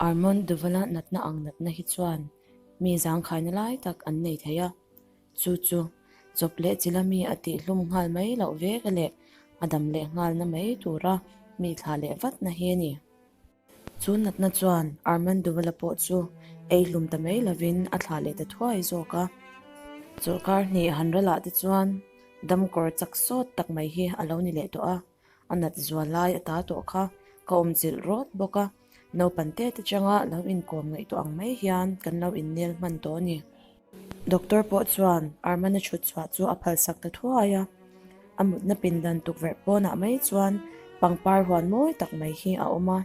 Armand Duval-a natna ang natna hi chuan mi zangkhaina lai tak an nei thei a, chu chu chawp leh chila mi a tihhlum nghal mai loh vek a leh a dam leh nghalna mai tura mi thlah leh vatna hi a ni. Chu natna chuan Armand Duval-a pawh chu ei hlum ta mai lovin a thlah leh ta thuai zawk a. Chawlhkar hnih han ralah te chuan damkawr chak sawt tak mai hi a lo ni leh tawh a. A nat zual lai a ta tawh kha ka awm chilh rawt bawk a, naupan te te changa lo inkawm ngaihtuah ang mai hian kan lo innel hman tawh a ni. Doctor pawh chuan Armana chhut chhuah chu a phalsak ta thuai a, a mutna pindan tukverh pawnah mai chuan pangpar huan mawi tak mai hi a awm a.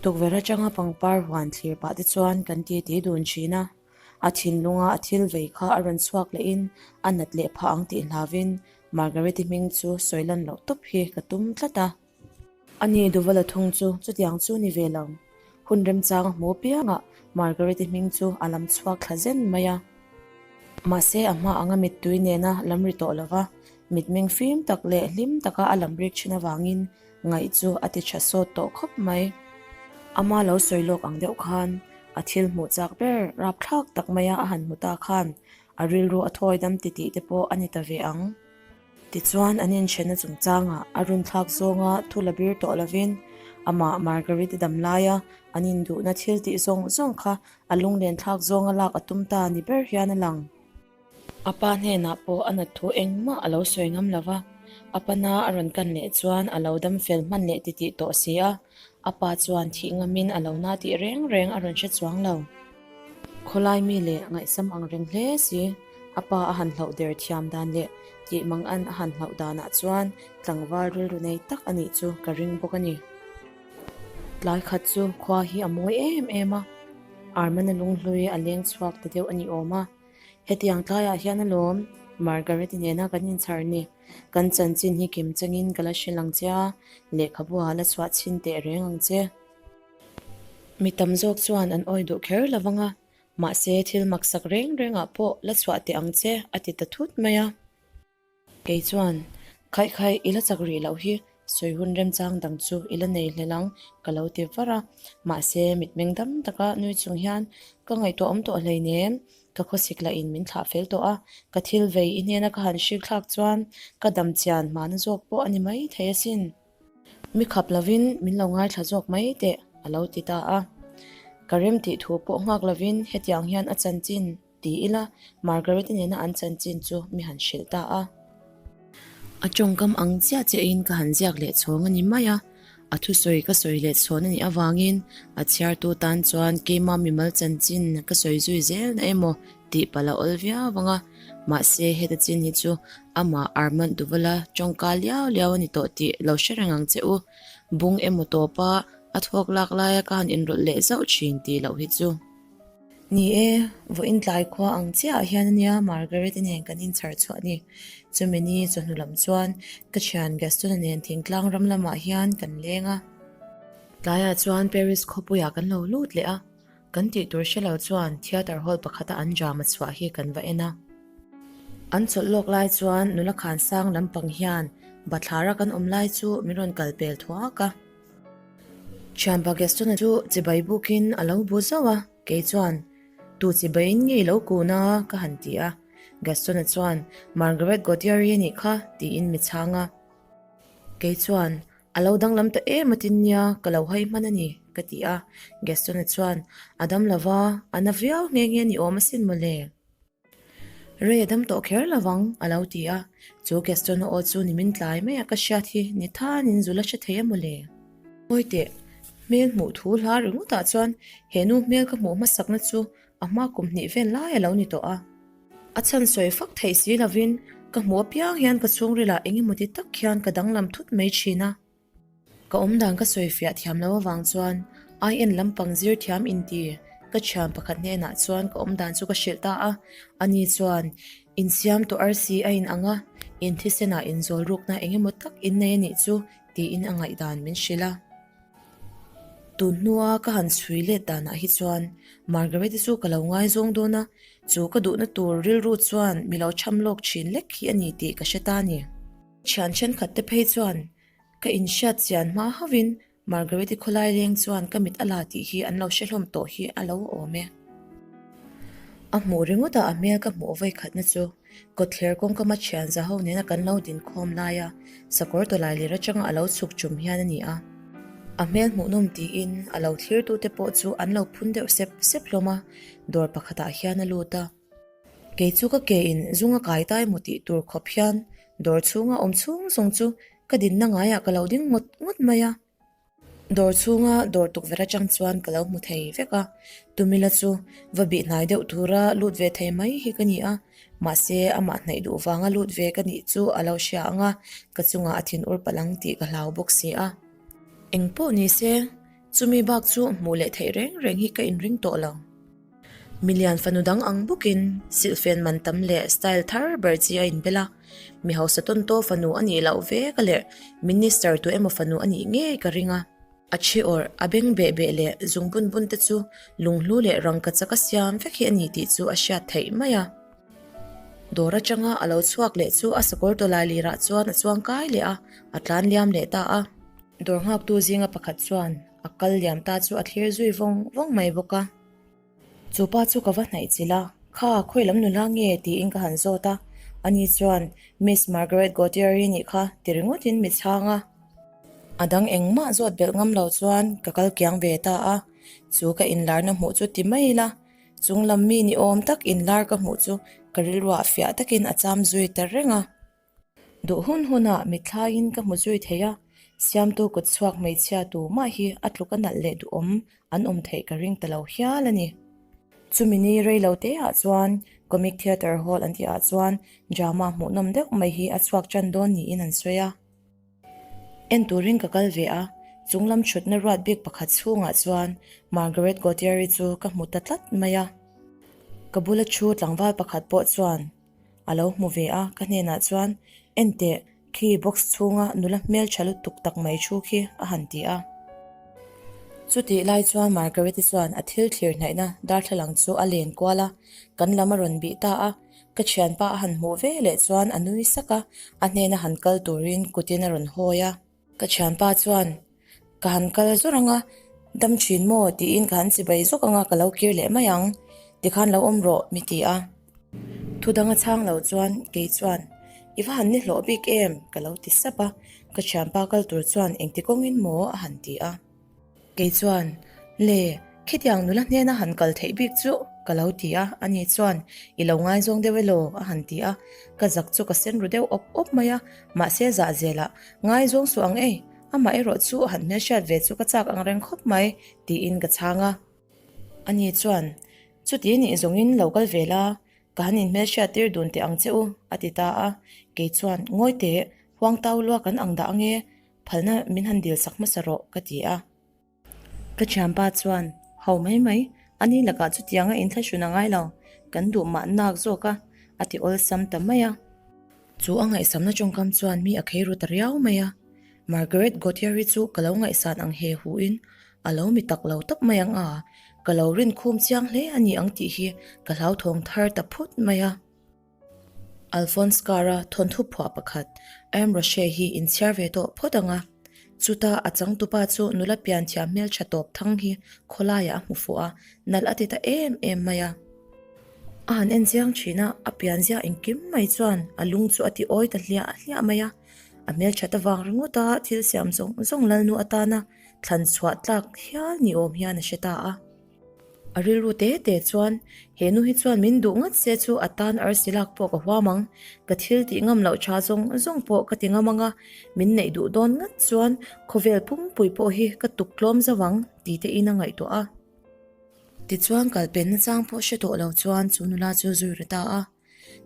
Tukverh atanga pangpar huan thlir pah te chuan kan titi dun thin a. A thinlunga a thil vei kha a rawn chhuak lehin a nat leh phah ang tih hlauvin Margaret-i hming chu sawi lan loh tawp hi ka tum tlat a. Ani Duvala thung chu chutiang chu ni ve lo. Hun remchang a hmu piangah Margaret-i hming chu a lam chhuak thla zen mai a. Mahse a hma anga mittui nena lam ri tawh lova mitmeng fim tak leh hlim taka a lam rik thin avangin Ngaih chu a ti tha sawt tawh khawp mai. Ama lo sawi lawk ang deuh khan a thil hmuh chak ber rapthlak tak maia a han hmu ta khan a rilru a thawi dam titih te pawh a ni ta ve ang. Tichuan an inchhenna chungchangah a runthlak zawnga thu la bir tawh lovin amah Margaret-i dam laia an induhna thil tih zawng zawng kha a lunglenthlak zawnga lak a tum ta ni ber hian a lang. A pa hnenah pawh a nat thu engmah a lo sawi ngam lo va, a pana a rawn kan leh chuan a lo dam fel hman leh titih tawh si a, a pa chuan thih ngamin a lo na tih reng reng a rawn hre chuang lo. Khawlai mi leh ngaihsam ang reng hle si, a pa a han hlauh der thiam dan leh tih mang an a han hlauh danah chuan tlangval rilru nei tak a nih chu ka ring bawk a ni. Tlai khat chu khua hi a mawi em em a, Armana lunghlui a leng chhuak ta deuh a ni awm a. Hetiang tlaiah hian alawm Margaret-i nena kan inchhar ni. Kan chanchin hi kim changin ka la hrilh ang che a, lehkhabu ah la chhuah chhin teh reng ang che. Mi tam zawk chuan an awi duh kher lo vang a, mahse thil maksak reng rengah pawh la chhuah teh ang che a ti ta thut mai a. Kei chuan, Khaih khaih, i la chak rih loh hi, sawi hun remchang dang chu i la nei hlel ang, ka lo ti var a. Mahse, mitmeng dam taka nui chung hian ka ngaihtuah awm tawh hleinem, ka khawsik lahin min thlah fel tawh a, ka thil vei i hnena ka han hrik thlak chuan ka dam chian hmana zawk pawh a ni mai thei asin. Mi khap lovin min lo ngaithla zawk mai teh, a lo ti ta a. Ka rem tih thu pawh nghak lovin hetiang hian a chanchin Ti ila, Margaret-i nena an chanchin chu mi han hrilh ta a. A tawngkam ang chiah chiahin ka han ziak leh chhawng a ni mai a, a thusawi ka sawi leh chhawn a nih avangin a chhiartu tan chuan keima mimal chanchin ka sawi zui zel na emaw tih palh a awl viau ang a, mahse heta chin hi chu amah Armand Duval-a tawngka liau liau a ni tawh tih lo hre reng ang che u, bung emaw tawpa a thawk lak laia ka han inrawlh leh zauh thin tih loh hi chu. Ni e, vawiin tlai khua ang chiahah hian ania Margaret-i nen kan inchhar chhuah a ni. Chumi ni chawhnu lam chuan ka thian Gaston-a nen thingtlang ram lamah hian kan leng a. Tlaiah chuan Paris khawpuiah kan lo lut leh a, kan tih tur hre lo chuan theatre hall pakhata an drama chhuah hi kan va en a. An chawlh lawk lai chuan nula khan sang lampang hian bathlara kan awm lai chu min rawn kal pel thuak a. Thianpa Gaston-a chu chibai bukin a lo bu zauh a, kei chuan, Tu chibaiin nge i lo kun a? ka han ti a. Gaston-a chuan, Margaret Gautier-i a nih kha, tiin mi chhang a. Kei chuan, A lo danglam ta em atin nia, ka lo hai hman a ni, ka ti a. Gaston-a chuan, A dam lo va, a na viau nghe nghe ni awm asin mawle. Rei a dam tawh kher lo vang, a lo ti a. Chu Gaston-a aw chu nimin tlai mai a ka hriat hi ni thanin zu la hre thei a mawle. Ngawi teh, hmel hmuh thu hla ringawtah chuan he nu hmel ka hmuh hmasakna chu a hma kum hnih vel lai a lo ni tawh a. A chhan sawi fak theih si lovin ka hmuh apiang hian ka chhungrilah eng emaw ti tak hian ka danglam thut mai thin a. Ka awmdan ka sawi fiah thiam lo avang chuan ai en lampang zir thiam inti ka thian pakhat hnenah chuan ka awmdan chu ka hrilh ta a, ani chuan insiam tawh arsi a in ang a, in thisenah inzawl rukna eng emaw tak in nei a nih chu tiin a ngaihdan min hrilh a. Tun hnua ka han chhui let danah hi chuan Margaret-i chu ka lo ngaizawng dawn a, chu ka duhna tur rilru chuan mi lo cham lawk thin lek hi a ni tih ka hre ta a ni. Thian thenkhat te phei chuan Ka inhriat chian hma hauhin Margaret-i khawlai leng chuan ka mit a la tih hi an lo hre hlawm tawh hi a lo awm e. A hmuh ringawt a a hmel ka hmuh vawi khatna chu kawtthler kawngkama thian za ho nena kan lo dinkhawm laia sakawr tawlai lir atanga a lo chhuk chum hian a ni a. A hmel hmuhnawm tiin a lo thlirtute pawh chu an lo phun deuh sep sep hlawm a, dawr pakhatah hian a lut a. Kei chu ka ke in zung a kai tai maw tih tur khawp hian dawr chhunga awm chhung zawng chu ka dinna ngaiah ka lo ding ngawt ngawt mai a. Dawr chhunga dawr tukverh atang chuan ka lo hmu thei vek a, Tumila chu va bih hnai deuh tura lut ve thei mai hi ka ni a, mahse amah hnaih duh vanga lut ve ka nih chu a lo hria ang a, ka chungah a thin ur palh ang tih ka hlau bawk si a. Engpawh ni se, chumi bak chu hmuh leh theih reng reng hi ka inring tawh lo. Milian fanu dang ang bawkin silhfen man tam leh style thar ber chi a inbel a, mi hausa tawn taw fanu a nih loh vek a leh minister tu emaw fanu a nih ngei ka ring a. A thi awrh, a beng beh beh leh zung bun bun te chu lunghlu leh rangka chaka siam vek hi a ni tih chu a hriat theih mai a. Dawr atanga a lo chhuak leh chu a sakawr tawlai lirah chuan a chuang kai leh a, a tlan liam leh ta a. Dawr nghaktu zinga pakhat chuan a kal liam ta chu a thlir zui vawng vawng mai bawk a. Chu pa chu ka va hnaih chilh a, Kha, khawi lam nula nge? tiin ka han zawt a. Ani chuan, Miss Margaret Gautier-i nih kha, ti ringawtin mi chhang a. A dang engmah zawt belh ngam lo chuan ka kal kiang ve ta a. Chu ka inlarna hmuh chu ti mai ila, chung lam mi ni awm tak inlar ka hmuh chu ka rilruah fiah takin a cham zui ta reng a. Duh hun hunah mithlaiin ka hmu zui thei a, siamtu kut chhuak hmeichhia tu mah hi a tluk a nalh leh duhawm an awm theih ka ring ta lo hial a ni. Chumi ni rei lo te ah chuan Comic Theatre Hall an tih ah chuan drama hmuhnawm deuh mai hi a chhuak tan dawn niin an sawi a. En turin ka kal ve a, chunglam thutna ruat bik pakhat chhungah chuan Margaret Gautier-i chu ka hmu ta tlat mai a. Ka bula thu tlangval pakhat pawh chuan A lo hmu ve a, ka hnenah chuan, Enteh, khi box chhunga nula hmeltha lutuk tak mai thu khi, a han ti a. Chutih lai chuan Margaret-i chuan a thil thlir hnaihna darthlalang chu a len kual a, kan lam a rawn bih ta a. Ka thianpa a han hmuh ve leh chuan a nui sak a, a hnena han kal turin kutin a rawn hawi a. Ka thianpa chuan, Ka han kal zawr ang a, dam thin maw? tiin ka han chibai zawk ang a, ka lo kir leh mai ang. Tikhan lo awm rawh, mi ti a. Thu dang a chhang lo chuan kei chuan, I va han ni hlawh bik em? ka lo ti sap a. Ka thianpa kal tur chuan engti kawngin maw? a han ti a. Kei chuan, Le, khitiang nula hnena han kal theih bik chu, ka lo ti a, ani chuan, I lo ngaizawng deuh elaw? a han ti a, ka zak chu ka sen ru deuh awp awp mai a, mahse zah zelah, Ngaizawng suh ang ei, amah erawh chu han hmelhriat ve chu ka chak ang reng khawp mai, tiin ka chhang a. Ani chuan, Chuti nih zawngin lo kal ve la, ka han inhmelhriat tir dun teh ang che u, a ti ta a, kei chuan, Ngawi teh, huangtau lua kan ang dah ange, Phalna min han dil sak hmasa rawh ka ti a. Ka thianpa chuan, Ho mai mai, ani lakah chutianga inthlahrun a ngai lo, kan duh mah nak zawk a, a ti awlsam ta mai a. Chu a ngaihsamna tawngkam chuan mi a khei ru ta riau mai a. Margaret Gautier-i chu ka lo ngaihsan ang he huin a lo mi tak lo tawp mai ang a, ka lo rinkhum chiang hle a ni ang tih hi ka hlauthawng thar ta phut mai a. Alphonse Carr-a thawnthu phuah pakhat Am Rocher hi inchhiar ve tawh phawt ang a. Chuta a changtupa chu nula pian thiam hmeltha tawp thang hi khawlaiah a hmu fuh a, nalh a ti ta em em mai a. A han en chiang thin a, a pianzia engkim mai chuan a lung chu a ti awi ta hliah hliah mai a. A hmelthat avang ringawta thil siam zawng zawng lalnu atana thlan chhuah tlak hial ni awm hian a hre ta a. A rilru te te chuan, He nu hi chuan min duh ngat se chu a tan arsi lak pawh ka huam ang, ka thil tih ngam loh tha zawng zawng pawh ka ti ngam ang a, min neih duh dawn ngat chuan khawvel pumpui pawh hi ka tuk tlawm zo ang, ti te in a ngaihtuah a. Tichuan kalpen nachang pawh hre tawh lo chuan chu nula chu zui ru ta a.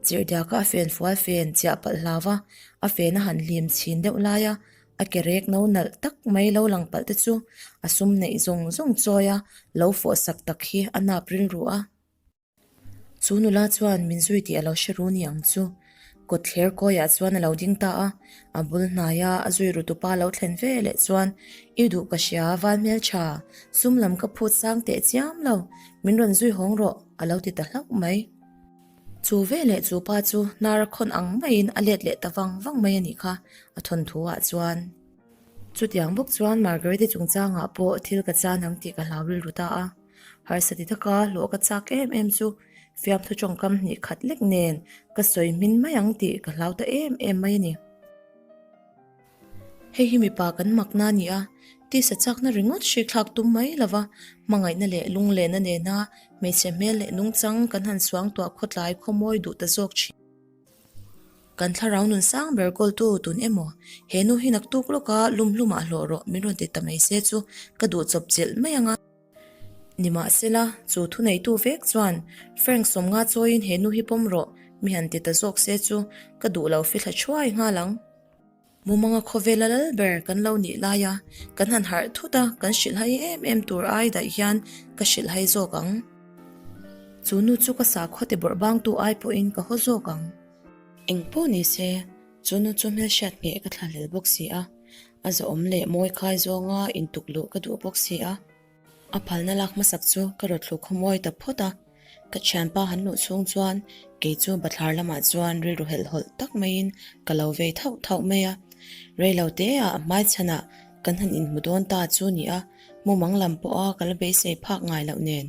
Chirhdiaka a fen fual fen chiah palh hlau va, a fen a han hlim chhin deuh lai a, a ke rek no nalh tak mai lo lang palh te chu a sum neih zawng zawng chawi a, lo fawh sak tak hi a nap rilru a. Chu nula chuan min zui tih a lo hre ru ni ang chu. Kawtthler kawiah chuan a lo ding ta a, a bul hnaia a zui ru tupa lo thlen ve leh chuan, I duh ka hria, val hmeltha, sum lam ka phut sang teh chiam lo, min rawn zui hawng rawh, a lo ti ta hlauh mai. Chu veleh chu pa chu hnar a khawn ang maiin a let leh ta vang vang mai a nih kha, a thawnthu ah chuan. Chutiang bawk chuan Margaret-i chungchangah pawh thil ka chan ang tih ka hlau rilru ta a. Harsa ti taka hlawh ka chak em em chu fiamthu tawngkam hnih khat lek nen ka sawi hmin mai ang tih ka hlau ta em em mai a ni. Hei hi mipa kan makna a ni a, tisa chakna ringawt hrikthlak tum mai lova hmangaihna leh lunglenna nena hmeichhe hmel leh nungchang kan han suangtuah khawtlai khawmawi duh ta zawk thin. Kan thlarau nun sang ber kawltu tun emaw, he nu hi naktuk lawka lum hlumah hlawh rawh min rawn ti ta mai se chu ka duh chawp chilh mai ang a. Nimahsela, chu thuneitu vek chuan Frank sawmnga chawiin he nu hi pawm rawh mi han ti ta zawk se chu ka duh lo fithla thuai nghal ang. Mumanga khawvela lal ber kan lo nih laia kan han harh thut a, kan hrilhhai em em tur ai daih hian ka hrilhhai zawk ang. Chu nu chu ka sakhaw ti bawrh bangtu ai pawhin ka haw zawk ang. Eng pawh ni se, chu nu chu hmelhriat ngheh ka thlahlel bawk si a, a zawhawm leh mawi khai zawnga intuk luh ka duh bawk si a. A phalna lak hmasak chu ka rawt thlu khawmawi ta phawt a, ka thianpa han luh chhung chuan kei chu bathlar lamah chuan rilru helhhawlh tak maiin ka lo vei thauh thauh mai a. Reilo teah hmaichhanah kan han inhmu dawn ta chu ni a, mumang lam pawha ka la beisei phak ngai loh nen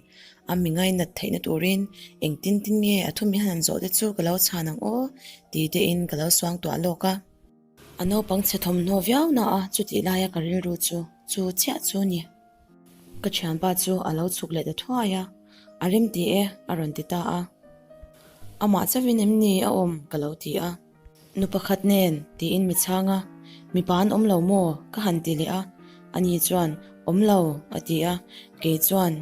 a mi ngainat theihna turin engtin tin nge a thu min han zawh te chu ka lo chhan ang aw ti tein ka lo suangtuah lawk a. A naupang chhe thawmhnaw viau na a chutih laia ka rilru chu chu chiah chu ni. Ka thianpa chu a lo chhuk leh ta thuai a, A rem ti e a rawn ti ta a. Amah chauhin em ni a awm ka lo ti a. Nu pakhat nen tiin mi chhang a, Mipa an awm lo maw? ka han ti leh a. Ani chuan Awm lo a ti a, kei chuan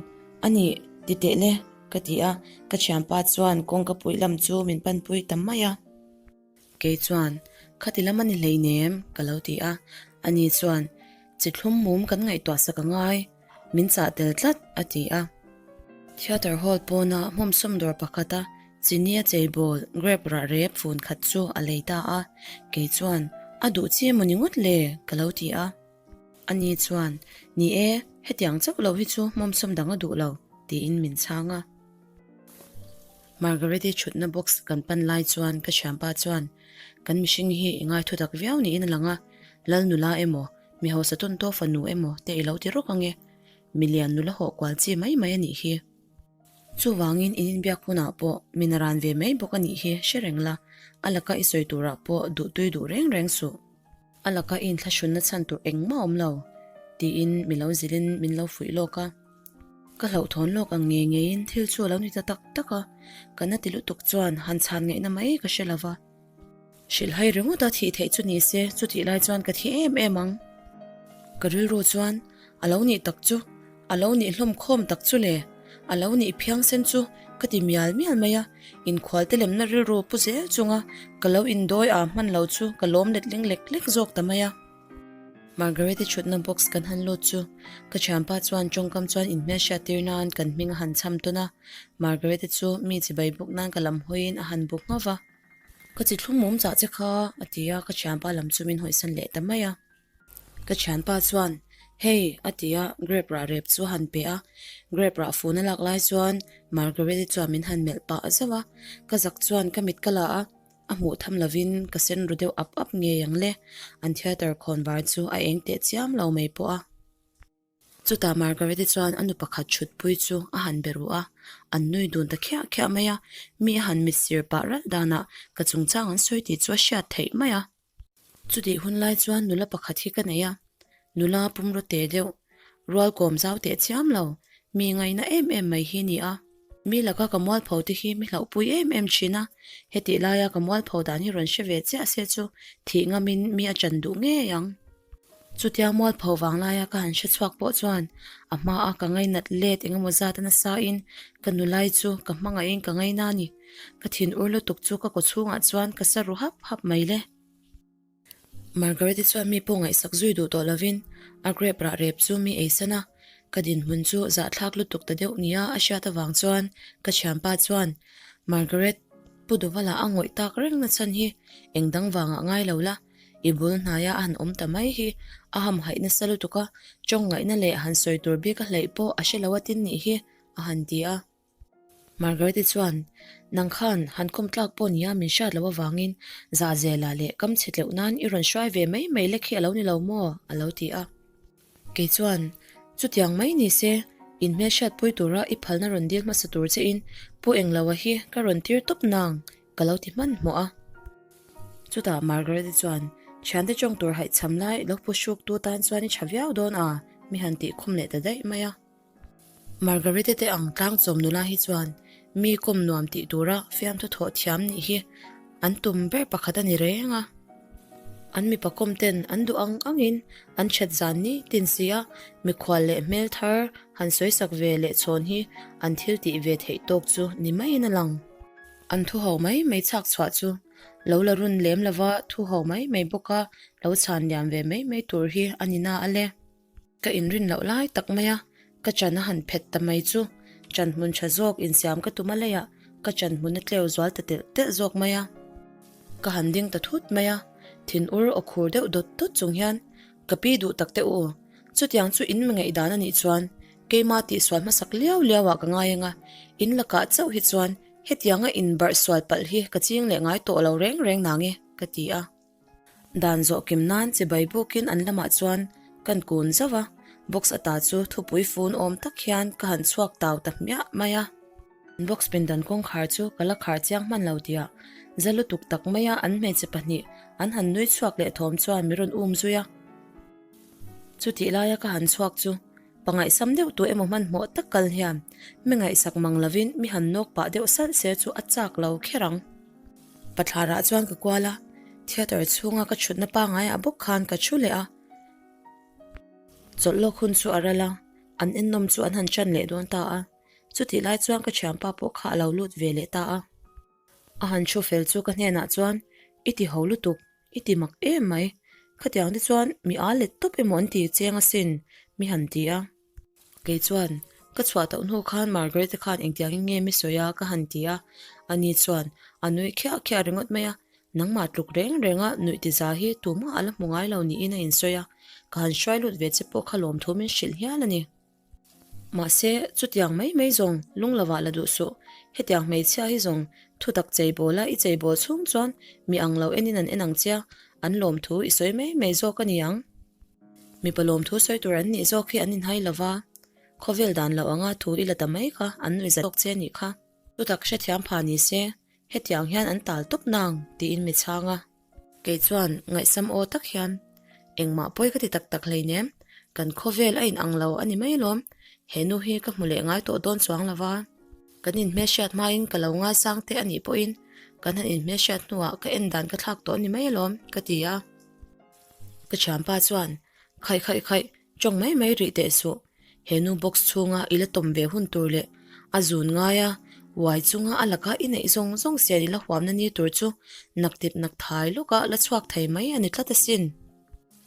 A nih ti teh le ka ti a, ka thianpa chuan kawngka puih lam chu min panpui ta mai a. Kei chuan, Khati lam a ni hleinem, ka lo ti a. Ani chuan, Chi thlum mum kan ngaihtuah sak a ngai, min chah tel tlat, a ti a. Theatre hall pawna hmawmsawm dawr pakhata chini a cheibawl grape rah rep fun khat chu a lei ta a. Kei chuan, A duh chi emaw ni ngawt le? ka lo ti a. Ani chuan, Ni e, hetiang chauh lo hi chu hmawmsawm dang a duh lo, tiin min chhang a. Margaret-i thutna box kan pan lai chuan ka thianpa chuan, Kan mihring hi i ngai thutak viau niin a lang a, Lal nula emaw, mi hausa tawn tawh fanu emaw te i lo ti rawk ang e. Milian nula hawh kual chi mai mai a nih hi. Chuvangin in inbiak hunah pawh min a ran ve mai bawk a nih hi hre reng la, a laka i sawi turah pawh duhtui duh reng reng suh. A laka i inthlahrunna chhan tur engmah a awm lo, tiin mi lo zilhin min lo fuih lawk a. Ka hlauhthawn lawk ang ngei ngeiin thil chu a lo ni ta tak tak a, ka na ti lutuk chuan han chhan ngaihna mai ka hre lo va. Hrilhhai ringawt a thih theih chu ni se, chutih lai chuan ka thi em em ang. Ka rilru chuan a lo nih tak chu, a lo nih hlawm khawm tak chu le, a lo nih phiangsen chu ka ti mial mial mai a, inkhualte lemna rilru pu zel chunga ka lo indawi a hman lo chu ka lawm letling lek lek zawk ta mai a. Margaret-i thutna box kan han lut chu ka thianpa chuan tawngkam chuan inhmelhriat tir nan kan hming a han chham tawn a, Margaret-i chu mi chibai buk nan ka lam hawiin a han buk nghauh va. Ka chi thlum mum chah che kha a ti a, ka thianpa lam chu min hawisan leh ta mai a. Ka thianpa chuan, Hei, a ti a, grape rah rep chu a han pe a. Grape rah fun a lak lai chuan Margaret-i chuan min han melh pah zauh a, ka zak chuan ka mit ka la a, a hmuh tham lovin ka sen ru deuh ap ap ngei ang le, an theatre khawnvar chu a eng teh chiam lo mai pawh a. Chutah Margaret-i chuan a nu pakhat thutpui chu a han be ruh a, an nui dun ta khiah khiah mai a, mi a han mit sir pah ralh danah ka chungchang an sawi tih chu a hriat theih mai a. Chutih hun lai chuan nula pakhat hi ka nei a, nula pumraw teh deuh, rual kawm zau teh chiam lo, mi ngaihna em em mai hi ni a. Mi laka ka mualpho te hi mi hlauhpui em em thin a, hetih laia ka mualpho dan hi rawn hre ve chiah se chu thih ngamin mi a chan duh ngei ang. Chutia mualpho vang laia ka han hre chhuak pawh chuan a hmaa ka ngainat let eng emaw zat a nasain ka nulai chu ka hmangaihin ka ngaina a ni. Ka thin ur lutuk chu ka kawchhungah chuan ka sa ru hap hap mai le. Margaret-i chuan mi pawh ngaihsak zui duh tawh lovin a grape rah rep chu mi eisan a, ka dinhmun chu zahthlak lutuk ta deuh nia a hriat avang chuan ka thianpa chuan Margaret, Pu Duvala a ngawih tak reng na chhan hi eng dang vangah ngai lo la, i bul hnaia a han awm ta mai hi a hamhaih nasa lutuk a, tawng ngaihna leh han sawi tur bik a hleih pawh a hre lo a tin nih hi, a han ti a. Margaret-i chuan, Nang khan han kawm tlak pawh nia min hriat loh avangin Zahzela leh kam chhe tleuh nan i rawn hruai ve mai mai lek hi a lo ni lo maw? a lo ti a. Kei chuan, Chutiang mai ni se, in hmelhriatpui tura i phalna rawn dil hmasa tur che in Pu Engloa hi ka rawn tir tawp nang, ka lo ti hmanhmawh a. Chutah Margaret-i chuan, Thiante tawng tur haihchham lai lo pu hruktu tan chuan i tha viau dawn a, mi han tih khum leh ta daih mai a. Margarete te ang tlang chawm nula hi chuan mi kawm nuam tih tura fiamthu thawh thiam nih hi an tum ber pakhat a ni reng a. An mipa kawm ten an duh ang angin an that zan ni tin si a, mikhual leh hmel thar han sawisak ve leh chhawn hi an thil tih ve theih tawk chu ni maiin a lang. An thu ho mai mai chhak chhuah chu lo la run lem lova thu ho mai mai bawka lo chhan liam ve mai mai tur hi a ni na a le. Ka inrin loh lai tak mai a, ka chan a han phet ta mai chu chan hmun tha zawk insiam ka tum a leiah ka chan hmun a tleu zual ta telh telh zawk mai a. Ka han ding ta thut mai a, thin ur aw khur deuh dawt dawt chung hian ka pi duh tak teh u, chutiang chu in mi ngaihdan a nih chuan keima tihsual hmasak liau liau ah ka ngai ang a, in lakah chauh hi chuan hetianga inbarh sual palh hi ka ching leh ngai tawh lo reng reng nang e, ka ti a. Dan zawh kim nan chibai bukin an lamah chuan kan kun zauh a, box ata chu thupui fun awm tak hian ka han chhuak tau ta hmiah mai a. Box pindan kawngkhar chu ka la khar chiang hman lo tia za lutuk tak maia an hmeichhe pahnih an han nui chhuak leh thawm chuan min rawn um zui a. Chutih laia ka han chhuak chu pangaihsam deuh tu emaw hmanhmawh tak kal hian mi ngaihsak mang lovin mi han nawk pah deuh salh se chu a chak lo kher ang. Pathlarah chuan ka kual a, theatre chhunga ka thutna pangaiah bawk khan ka thu leh a. Chawlh lawk hun chu a ral a, an ennawm chu an han chan leh dawn ta a. Chutih lai chuan ka thianpa pawh kha a lo lut ve leh ta a. A han thu fel chu ka hnenah chuan, I ti ho lutuk, I ti mak em mai, khatiang te chuan mi a let tawp emaw an ti cheng asin, mi han ti a. Kei chuan, Ka chhuah tauh hnu khan Margaret-a khan engtiangin nge mi sawi a? ka han ti a. Ani chuan, A nuih khiah khiah ringawt mai a, nangmah tluk reng renga nuih ti za hi tumah a la hmu ngai lo niin a insawi a, ka han hruai lut ve che pawh kha lawmthu min hrilh hial a ni. Mahse, chutiang mai mai zawng lung lovah la duh suh. Hetiang hmeichhia hi zawng thutak cheibawla i cheibawl chhung chuan mi ang lo enin an en ang che a, an lawmthu i sawi mai mai zawk a ni ang. Mipa lawmthu sawi tur an nih zawk hi an inhai lova, khawvel dan loh anga thu i la ta mai kha an nuihza tawk che a nih kha. Thutak hrethiam pha ni se, hetiang hian an tal tawp nang, tiin mi chhang a. Kei chuan ngaihsam aw tak hian, Engmah pawi ka ti tak tak hleinem, kan khawvel a inang lo a ni mai alawm, he nu hi ka hmu leh ngai tawh dawn chuang lo va. Kan inhmelhriat hmain ka lo ngaisang te a nih pawhin kan han inhmelhriat hnuah ka en dan ka thlak tawh a ni mai alawm, ka ti a. Ka thianpa chuan, Khaih khaih khaih, tawng mai mai rih teh suh. He nu box chhunga i la tawm ve hun tur leh a zun ngaia uai chunga a laka i neih zawng zawng sian i la huamna ni tur chu naktip nak thai lawka la chhuak thei mai a ni tlat asin.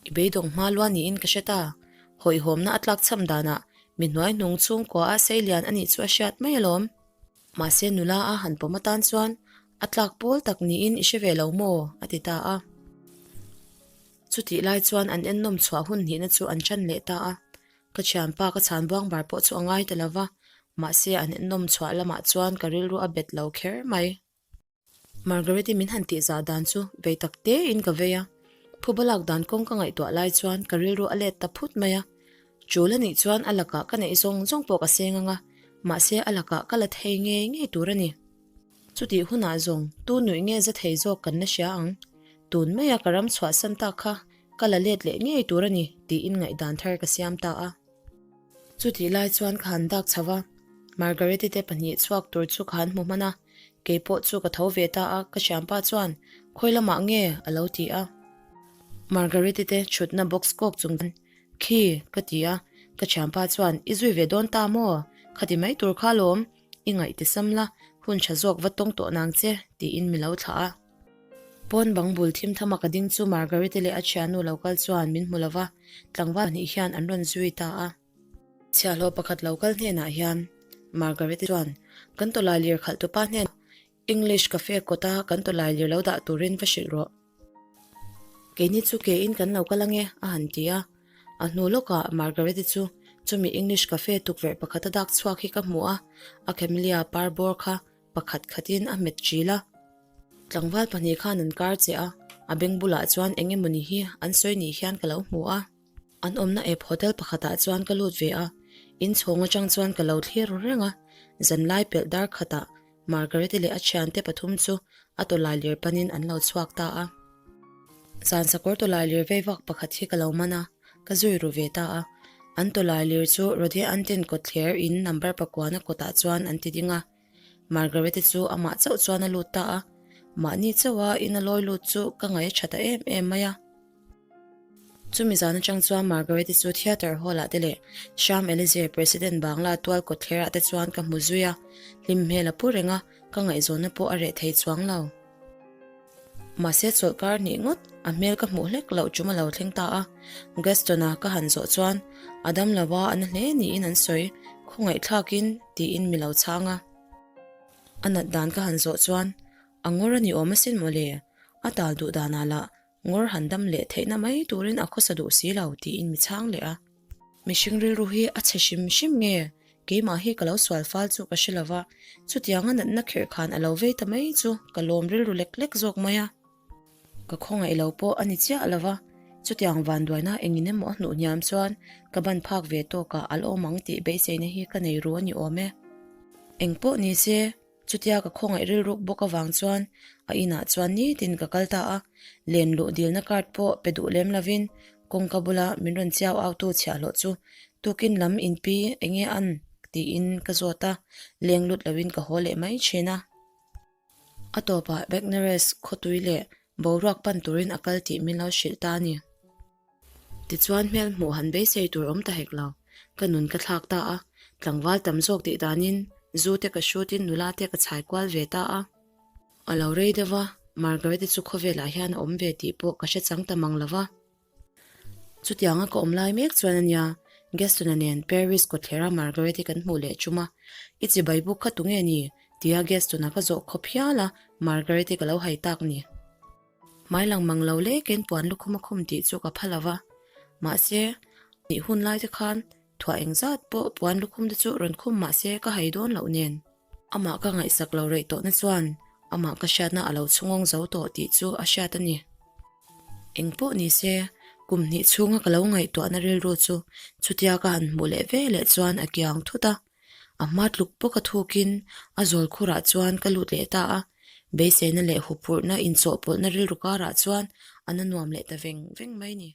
I beidawng hma lua niin ka hre ta. Hawihhawmna a tlak cham danah mi hnuai hnung chhungkua a seilian a nih chu a hriat mai alawm. Mahse nula a han pawm atan chuan a tlak pawl tak niin i hre ve lo maw? a ti ta a. Chutih lai chuan an ennawm chhuah hun hnihna chu an chan leh ta a. Ka thianpa ka chhan buang bar pawh chu a ngai ta lo va, mahse an ennawm chhuah lamah chuan ka rilru a bet lo kher mai. Margaret-i min han tih zah dan chu vei tak tein ka vei a, phuba lak dan kawng ka ngaihtuah lai chuan ka rilru a let ta phut mai a. Tul a nih chuan a lakah ka neih zawng zawng pawh ka seng ang a, mahse a lakah ka la thei ngei ngei tur a ni. Chutih hunah zawng tu nuih nge za thei zawk kan la hria ang. Tun maia ka ram chhuahsan tak kha ka la let leh ngei tur a ni tiin ngaihdan thar ka siam ta a. Chutih lai chuan ka han dak chho va, Margaret-i te pahnih chhuak tur chu ka han hmu hman a, kei pawh chu ka tho ve ta a, ka thianpa chuan, Khawi lamah nge? a lo ti a. Margaret-i te thutna box kawk chung chuan, Khi, ka ti a, ka thianpa chuan, I zui ve dawn ta maw? Khati mai tur kha alawm, i ngaih ti sam la, hun tha zawk va tawng tawh nang che, tiin mi lo thlah a. Pawn bang bul thim thama ka ding chu Margaret-i leh a thiannu lo kal chuan min hmu lo va, tlangval pahnih hian an rawn zui ta a. Chhiahhlawh pakhat lo kal hnenah hian Margaret-i chuan, Kan tawlai lir khalh tupa hnenah English Cafe kawta kan tawlai lir lo dah turin va hrilh rawh. Keini chu ke in kan lo kal ange, a han ti a. A hnu lawkah Margaret-i chu. Chumi English Cafe tukverh pakhata dak chhuak hi ka hmu a, a camellia par bawr kha pakhat khatin a hmet ṭil a. Tlangval pahnih khan an kar che a, a beng bulah chuan eng emawni hi an sawi ni hian ka lo hmu a. An awmna ep hotel pakhatah chuan ka lut ve a, inchhawng atang chuan ka lo thlir ru reng a, zanlai pelh dar khatah Margaret-i leh a thiante pathum chu a tawlailir panin an lo chhuak ta a. Zan sakawr tawlailir vei vak pakhat hi ka lo man a, ka zui ru ve ta a. An tawlailir chu Rode Anten kawtthler in number pakuana kawtah chuan an ti ding a. Margaret-i chu amah chauh chuan a lut ta a, mahni chauha in a lawi lut chu ka ngaih a tha ta em em mai a. Chumi zan atang chuan Margaret-i chu Theatre Hall-ah te leh Sham Elysee President Bangla tual kawtthlerah te chuan ka hmu zui a, hlim hmel a pu reng a, ka ngaihzawnna pawh a reh thei chuang lo. Mahse chawlhkar hnih ngawt a hmel ka hmuh hlek loh tum a lo thleng ta a, Gaston-a ka han zawh chuan a dam lo a, a na hle niin an sawi, khawngaihthlakin tiin mi lo chhang a. A nat dan ka han zawh chuan a ngawr a ni awm asin mawle, a tal duh danah lah Ngawr han dam leh theihna mai turin a khawsa duh si lo tiin mi chhang leh a. Mihring rilru hi a chhe hrim hrim nge? Keimah hi ka lo sual fal chu ka hre lova, chutianga natna kherh khan a lo vei ta mai chu ka lawm rilru lek lek zawk mai a. Ka khawngaih lo pawh a ni chiah lova, chutiang vanduaina engin emaw a hnuh hniam chuan ka ban phak ve tawkah a la awm ang tih beiseina hi ka nei ru a ni awm e. Engpawh ni se, Chutia ka khawngaih rilruk bawk avang chuan a inah chuan nitin ka kal ta a, len luh dilna card pawh pe duh lem lovin kawngka bula min rawn chiau autu chhiahhlawh chu tukin lam inpi enge an tiin ka zawt a, leng lut loin ka haw leh mai thin a. A tawpah Bagnares khawtui leh boruak pan turin a kal tih min lo hrilh ta a ni. Tichuan hmel hmuh han beisei tur awm ta hek lo, ka nun ka thlak ta a, tlangval tam zawk tih danin zu te ka hrutin nula te ka chhai kual ve ta a. A lo rei deuh a, Margaret-i chu khawvelah hian a awm ve tih pawh ka hre chang ta mang lo va. Chutianga ka awm lai mek chuan a nia, Gaston-a nen Paris kawthlera Margaret-i kan hmuh leh chum a, I chibai buk kha tunge ni? tia Gaston-a ka zawh khawp hial a, Margaret-i ka lo hai tak ni. Hmai lang mang lo lekin puan lukhum a khum tih chu ka pha lo va, mahse, nih hun lai te khan thuah engzat pawh puan lukhum te chu rawn khum mahse ka hai dawn loh nen. Amah ka ngaihsak lo reih tawhna chuan amah ka hriatna a lo chhungawng zo tawh tih chu a hriat a ni. Engpawh ni se, kum hnih chhunga ka lo ngaihtuahna rilru chu chutia ka han hmuh leh ve leh chuan a kiang thut a. A hma tluk bawk a thukin a zawl khurah chuan ka lut leh ta a, beiseina leh huphurhna inchawhpawlhna rilru karah chuan a na nuam leh ta veng veng mai ni.